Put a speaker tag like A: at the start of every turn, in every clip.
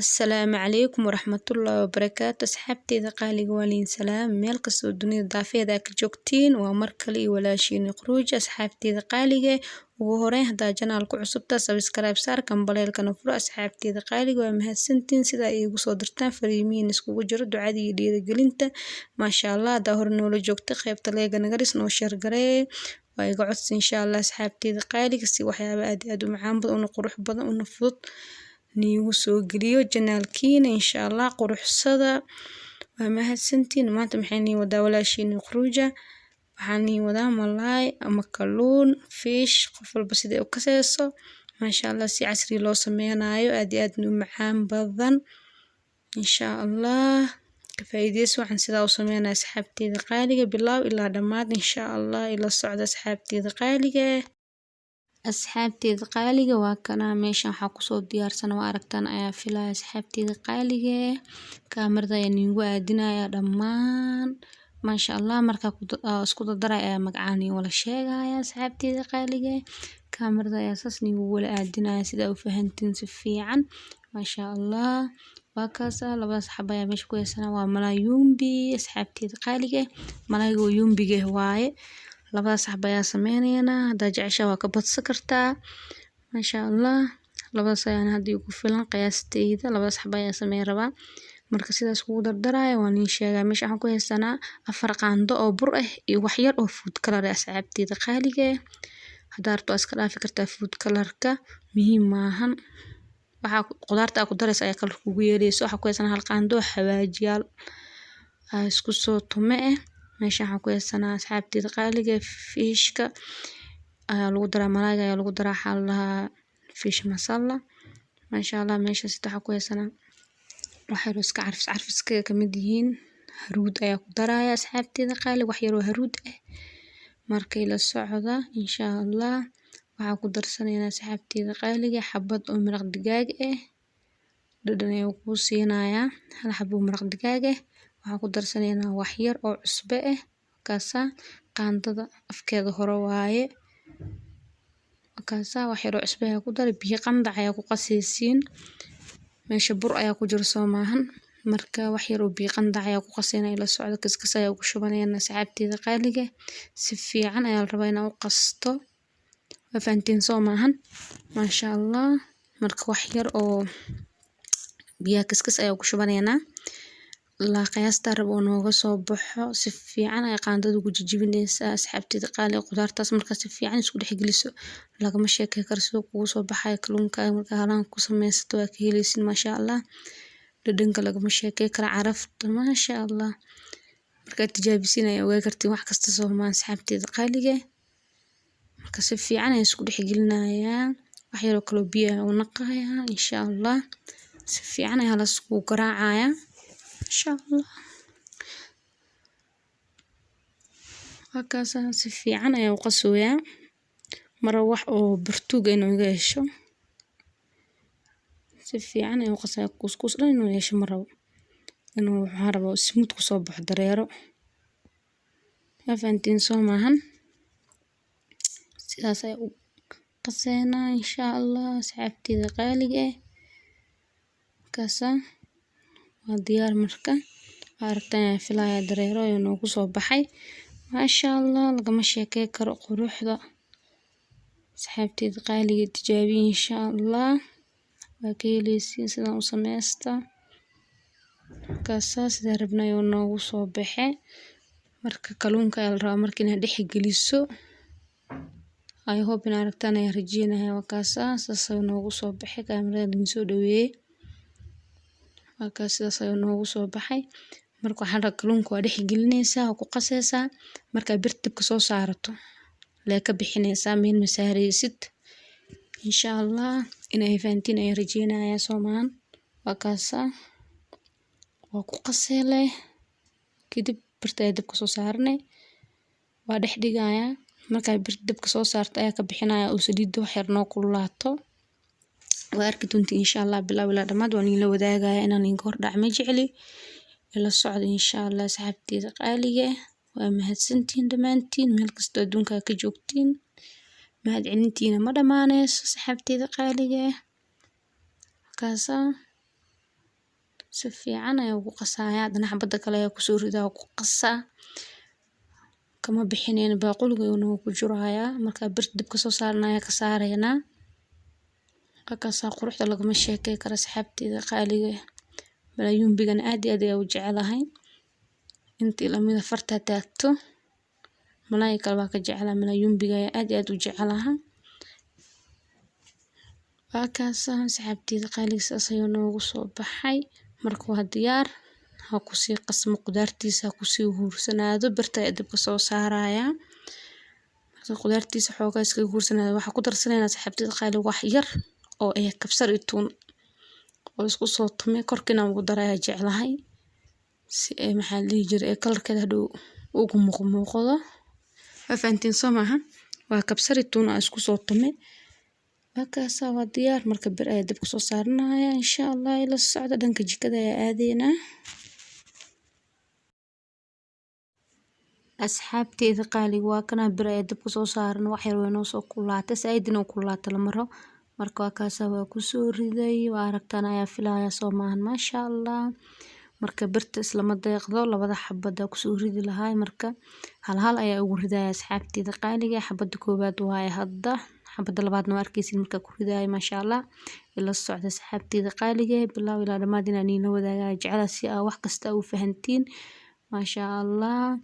A: Assalaamu calaykum waraxmatullaahi wabarakaatu. Asxaabteyda qaaliga, waa liin salaam meel kastoo dunida daafeeda ka joogtiin. Waa mar kale iyo walaashiin Quruuj. Asxaabteyda qaaliga, ugu horeyn hadaa channelka cusubta, subscribe saar, gambaleelkana furo. Asxaabteyda qaaliga, waa mahadsantiin sidaa iigu soo dirtaan fariimiin iskugu jiro ducada iyo dhiirigelinta. Maasha Allah. Hadaa hore noola joogta, qaybta like-ga naga dhis, noo share garee, waa iga codsi insha Allah. Asxaabteyda qaaliga, si waxyaaba aad iyo aad u macaan badan, una qurux badan, una fudud niigu soo geliyo channelkiina insha Allah. Quruxsada, waa mahadsantiin. Maanta maxay nii wadaa walaashiin Quruuja? Waxaan nii wadaa malaay ama kalluun, fish, qof walba sida u kaseyso. Maasha Allah, si casri loo sameynayo, aad iyo aad u macaan badan insha Allah. Ka faa'iideyso waxaan sidaa u sameynaya. Asxaabteyda qaaliga, bilaaw ilaa dhammaad insha Allah ila socda. Asxaabteyda qaaliga, asxaabteyda qaaliga, waa kana meeshan waxaa kusoo diyaarsan, waa aragtaan ayaa filaya. Asxaabteyda qaaliga, kaamirada ayaa niigu aadinaya dhammaan. Maasha Allah, markaa isku dardaray ayaa magacaan wala sheegaya. Asxaabteyda qaaliga, kaamirada ayaa saas niigu wala aadinaya sida u fahantiin si fiican. Maasha Allah, waa kaasa labadaas xabo ayaa meesha ku haysanaa. Waa malaay yumbi. Asxaabteyda qaaliga, malaayga oo yumbiga waaye. Labadaas xabo ayaa sameyneynaa. Haddaa jeceshahay waa ka badsan kartaa. Maasha Allah, labadaas ayaana hadda igu filan qiyaasteyda. Labadaas xabo ayaa sameyn rabaa. Marka sidaas kugu dardaraya waan ii sheegaa. Meesha waxaan ku haysanaa 4 qaando oo bur ah iyo wax yar oo food color ah. Asxaabteyda qaaliga, haddaa rabto waa iska dhaafi kartaa food colorka, muhiim maahan. Waxaa qudaarta aa ku daraysa ayaa color kugu yeeleyso. Waxaa ku haysanaa 1 qaando oo xawaajiyaal aa isku soo tume ah. Meesha waxaan ku haysanaa, asxaabteyda qaaliga, fishka ayaa lagu daraa, malaayga ayaa lagu daraa, waxaa la dhahaa fish masala. Maasha Allah, meesha waxaa ku haysanaa wax yar oo iska carfis carfiska kamid yihiin. Haruud ayaa ku daraya, asxaabteyda qaali, wax yar oo haruud ah. Markay la socda insha Allah. Waxaa ku darsanaynaa, asxaabteyda qaaliga, xabad oo maraq digaag ah, dhadhan ayuu kuu siinayaa. Hal xabo maraq digaag ah. Waxaa ku darsanaynaa wax yar oo cusbo ah, kaasa qaandada afkeeda hore waaye. Kaasa wax yar oo cusbo ayaa ku daray. Biyo qandac ayaa ku qasaysiin. Meesha bur ayaa ku jiro, soo maahan? Marka wax yar oo biyo qandac ayaa ku qasaynaa. Ila socda, kaskas ayaa ku shubanayna. Asxaabteyda qaaliga, si fiican ayaa la rabaa inaa u qasto. Waa fahanteen, soo maahan? Maasha Allah. Marka wax yar oo biyaha kaskas ayaa ku shubanaynaa ilaa qiyaasta rabo oo nooga soo baxo. Si fiican ay qaandada ugu jijibinaysaa. Asxaabteyda qaaliga, qudaartaas markaa si fiican isku dhex geliso, lagama sheekey karo siduu kugu soo baxayo kalluunkaaga. Markaa halaan ku sameysato, waa ka heleysid. Maasha Allah, dhadhanka lagama sheekey karo, carafta, maasha Allah. Markaad tijaabisiin ayaa ogaa kartiin wax kasta, soo maahan, asxaabteyda qaaliga? Marka si fiican ayaan isku dhex gelinayaa. Wax yaroo kaloo biyo ah u naqayaa insha Allah. Si fiican ayaa la isku garaacayaa insha Allah. Waa si fiican ayaa u qasooyaa mara, wax oo bartuug inuu iga yeesho. Si fiican ayaan u qasaya, kuuskuus dhan inuu yeesho ma rabo. Inuu waxaan rabaa smooth kusoo baxo, dareero. Waa fahanteen, soo maahan? Sidaas ayaa u qaseynaa insha Allah. Asxaabteyda qaaliga ah, kaasa waa diyaar. Marka waa aragtaan ayaan filayaa, dareero ayuu noogu soo baxay. Maasha Allah, lagama sheekey karo quruxda. Asxaabteyda qaaliga, tijaabiya insha Allah, waa ka heleysiin sidaan u sameysta. Markaasa sidaan rabnay ayuu noogu soo baxay. Marka kalluunka ayaa la rabaa marka inaad dhex geliso. I hope in aragtaan ayaan rajeynaya. Waa kaasa, saas ayuu noogu soo baxay. Kaamirada idin soo dhaweeyey. Waa kaas, sidaas ayuu noogu soo baxay. Marka waxaa la kalluunka waa dhex gelinaysaa, waa ku qasaysaa. Markaa birta dabka soo saarato lee ka bixinaysaa, meel ma saaraysid. Insha Allah inay fahantiin ayaan rajeynaya, soo maahan? Waa kaasa, waa ku qasay leh. Kadib birta ayaa dabka soo saaranay, waa dhex dhigayaa. Markaa birta dabka soo saarto ayaa ka bixinaya oo saliidda wax yar noo kululaato. Waa arki doontiin insha Allah, bilow ilaa dhamaad waan idinla wadaagaya. Inaan idinka hor dhac ma jecli. Ila socda insha Allah. Asxaabteyda qaaliga ah, waa mahadsantihiin dhammaantiin meel kastoo adduunka ka joogtiin. Mahad celintiina ma dhammaaneyso, asxaabteyda qaaliga ah. Kaasa. Si fiican ayaa ugu qasaya. Haddana xabada kale ayaa kusoo ridaa, ku qasaa. Kama bixinayno, baaquliga ayuu ku jirayaa. Marka birta dabka soo saaranaya ka saareynaa. Halkaas quruxda lagama sheekay karo, asxaabteyda qaaliga. Malayumbigan aad iyo aad ayaa u jecelahay. Intii lamida farta taagto. Malay kale waa ka jeclaa, malayumbiga ayaa aad iyo aad u jecelahay. Waa kaas, asxaabteyda qaaliga, saas ayuu noogu soo baxay. Marka waa diyaar. Ha ku sii qasmo qudaartiisa, ha ku sii huursanaado. Birta ayaa dabka soo saaraya. Marka qudaartiisa xoogaa iskaga huursanaado, waxaa ku darsanaynaa, asxaabteyda qaaliga, wax yar oo eh kabsar iyo tuun oo isku soo tumay. Korkiina ugu daraya jeclahay si ay, maxaa la dhihi jiray, kalarkeeda hadhow ugu muuqmuuqdo. Waa fahantiin soo maaha? Waa kabsar iyo tuun aan isku soo tumay. Waa kaas, waa diyaar. Marka bir ayaa dabka soo saaranaya, insha Allah. Ila socda, dhanka jikada ayaa aadeynaa. Asxaabteyda qaaliga, waa kana, bir ayaa dabka soo saaran. Wax yar way noo soo kululaatay, saaid inuu kululaato lama rabo. Marka waa kaas, waa kusoo riday. Waa aragtaan ayaa filaya, soo maahan? Maasha Allah. Marka birta islama deeqdo labada xabada kusoo ridi lahay. Marka hal hal ayaa ugu ridaya, asxaabteyda qaaliga. Xabada koowaad waaye hadda, xabada labaadna waa arkeysin markaa ku ridayo. Maasha Allah, ila socda, asxaabteyda qaaliga, bilow ilaa dhammaad inaan iila wadaagaa jecela si aa wax kasta u fahantiin. Maasha Allah,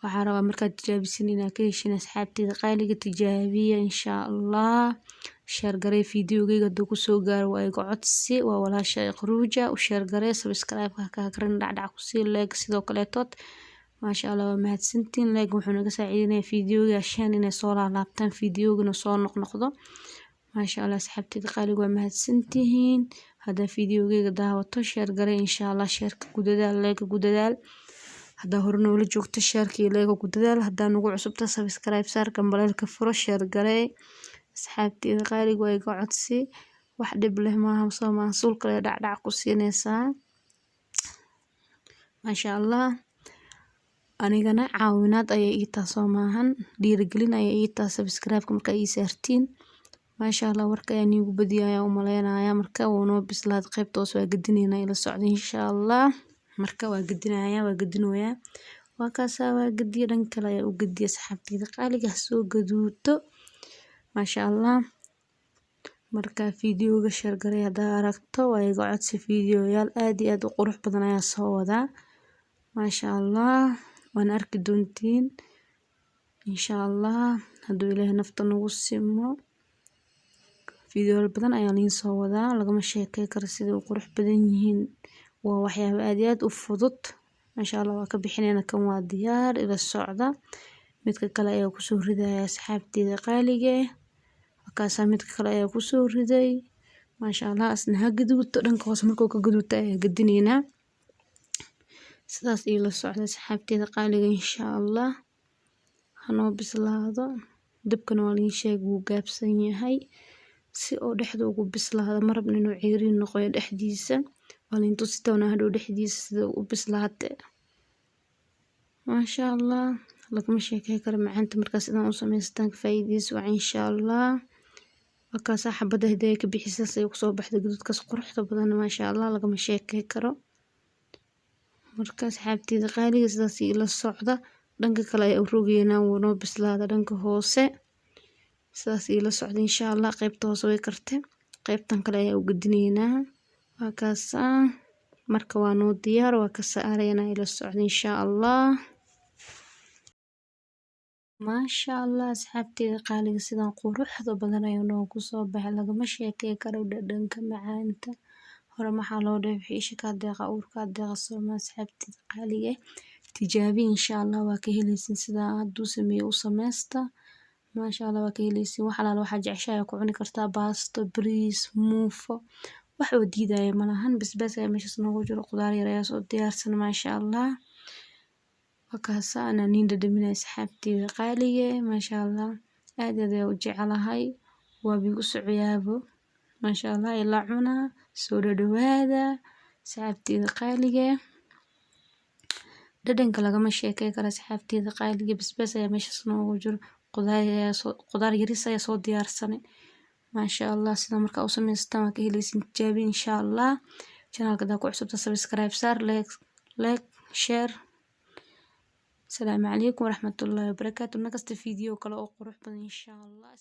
A: waxaa rabaa markaad tijaabisin inaad ka heshin. Asxaabteyda qaaliga, tijaabiya, insha Allah. Share garee fiidiyowgayga hadduu kusoo gaaro, waa iga codsi, waa walaasha Iqruuja. U share garee, subscribe ka karin, dhacdhac kusii, like sidoo kaleetood. Maasha Allah, waa mahadsantiin. Like wuxuu naga saacideynaya fiidiyowyaashan inay soo laalaabtaan, fiidiyowgana soo noqnoqdo. Maasha Allah, asxaabteyda qaaliga, waa mahadsantihiin. Haddaa fiidiyowgayga daawato, share garee, insha Allah. Shareka ku dadaal, like ku dadaal. Haddaa hore noola joogto, shareka iyo like ku dadaal. Haddaa nagu cusubta, subscribe saar, gambaleelka furo, share garee. Asxaabteyda qaaliga, waa iga codsi, wax dhib leh maaha, soo maaha? Suulka lee dhacdhac ku siinaysaa. Maasha Allah, anigana caawinaad ayay ii tahay, soo maahan? Dhiirigelin ayay ii tahay subscribe-ka markaa ii saartiin. Maasha Allah, warka ayaan iigu badiyay ayaan u maleynayaa. Marka wuu noo bislaaday, qaybta hoose waa gedinaynaa. Ila socda, insha Allah. Marka waa gedinayaa, waa gedinoyaa. Waa kaasaa, waa gediye, dhan kale ayaa u gediye. Asxaabteyda qaaliga, soo gaduuto. Maasha Allah. Marka fiidiyowga share garee haddaa aragto, waa iga codsi. Fiidiyoyaal aad iyo aad u qurux badan ayaa soo wadaa. Maasha Allah, waan arki doontiin, insha Allah, hadduu Ilaahay nafta nagu simo. Fiidiyoyaal badan ayaa liin soo wadaa, lagama sheekey karo sida u qurux badan yihiin. Waa waxyaabo aad iyo aad u fudud. Maasha Allah, waa ka bixinayna. Kan waa diyaar, ila socda. Midka kale ayaa kusoo ridaya, asxaabteyda qaaliga. Markaasaa midka kale ayaa kusoo riday. Maasha Allah, asna ha gaduuto. Dhanka hoose markuu ka gaduuto ayaa gedinaynaa. Sidaas ila socda, asxaabteyda qaaliga, insha Allah. Hanoo bislaado. Dabkana waa liin sheeg, wuu gaabsan yahay si oo dhexda ugu bislaado. Ma rabno inuu ceeriin noqoyo dhexdiisa. Waa liin tusi doonaa hadhow dhexdiisa sida u bislaate. Maasha Allah, lagama sheekey karo macaanta. Markaas sidaan u samaystaan, ka faa'iideysi wacan, insha Allah. Markaasaa xabada hidaya ka bixisaas ay kusoo baxday gaduudkaas quruxda badan. Maasha Allah, lagama sheekey karo. Marka asxaabteyda qaaliga, sidaas ila socda. Dhanka kale ayaa u rogeynaa, wuu noo bislaada dhanka hoose. Sidaas ila socda, insha Allah. Qaybta hoose way kartay, qaybtan kale ayaa u gedineynaa. Waa kaasaa. Marka waa noo diyaar, waa ka saareynaa. Ila socda, insha Allah. Maasha Allah, asxaabteyda qaaliga, sidan quruxda badan ayuu noogu soo baxay, lagama sheekey karo dhadhanka macaanta. Hore maxaa loo dhahay? Wixii isha kaa deeqa uurkaa deeqa, sooma? Asxaabteyda qaaliga, tijaabi, insha Allah, waa ka heleysin. Sidaa hadduu sameeyo u sameysta. Maasha Allah, waa ka heleysin. Wax alaala waxaa jeceshahay ku cuni kartaa: baasto, bariis, muufo, wax oo diidaya malahan. Basbaas ayaa meeshaas noogu jiro, qudaar yar ayaa soo diyaarsan. Maasha Allah, waa kaasa, anaa niin dhadhaminaya, asxaabteyda qaaliga. Maasha Allah, aad aad ayaa u jecelahay, waa igu socoyaabo. Maasha Allah, ila cuna, soo dhadhawaada, asxaabteyda qaaliga. Dhadhanka lagama sheekey karo, asxaabteyda qaaliga. Basbaas ayaa meeshaas noogu jiro, qudaar yaris ayaa soo diyaarsanay. Maasha Allah, sida markaa u samaystaan waa ka heleysin. Tijaabi, insha Allah. Channelka hadaa ku cusubta, subscribe saar, like, share. Asalaamu calaykum waraxmatullaahi wabarakaatu. Next video kale oo qurux badan, insha Allah.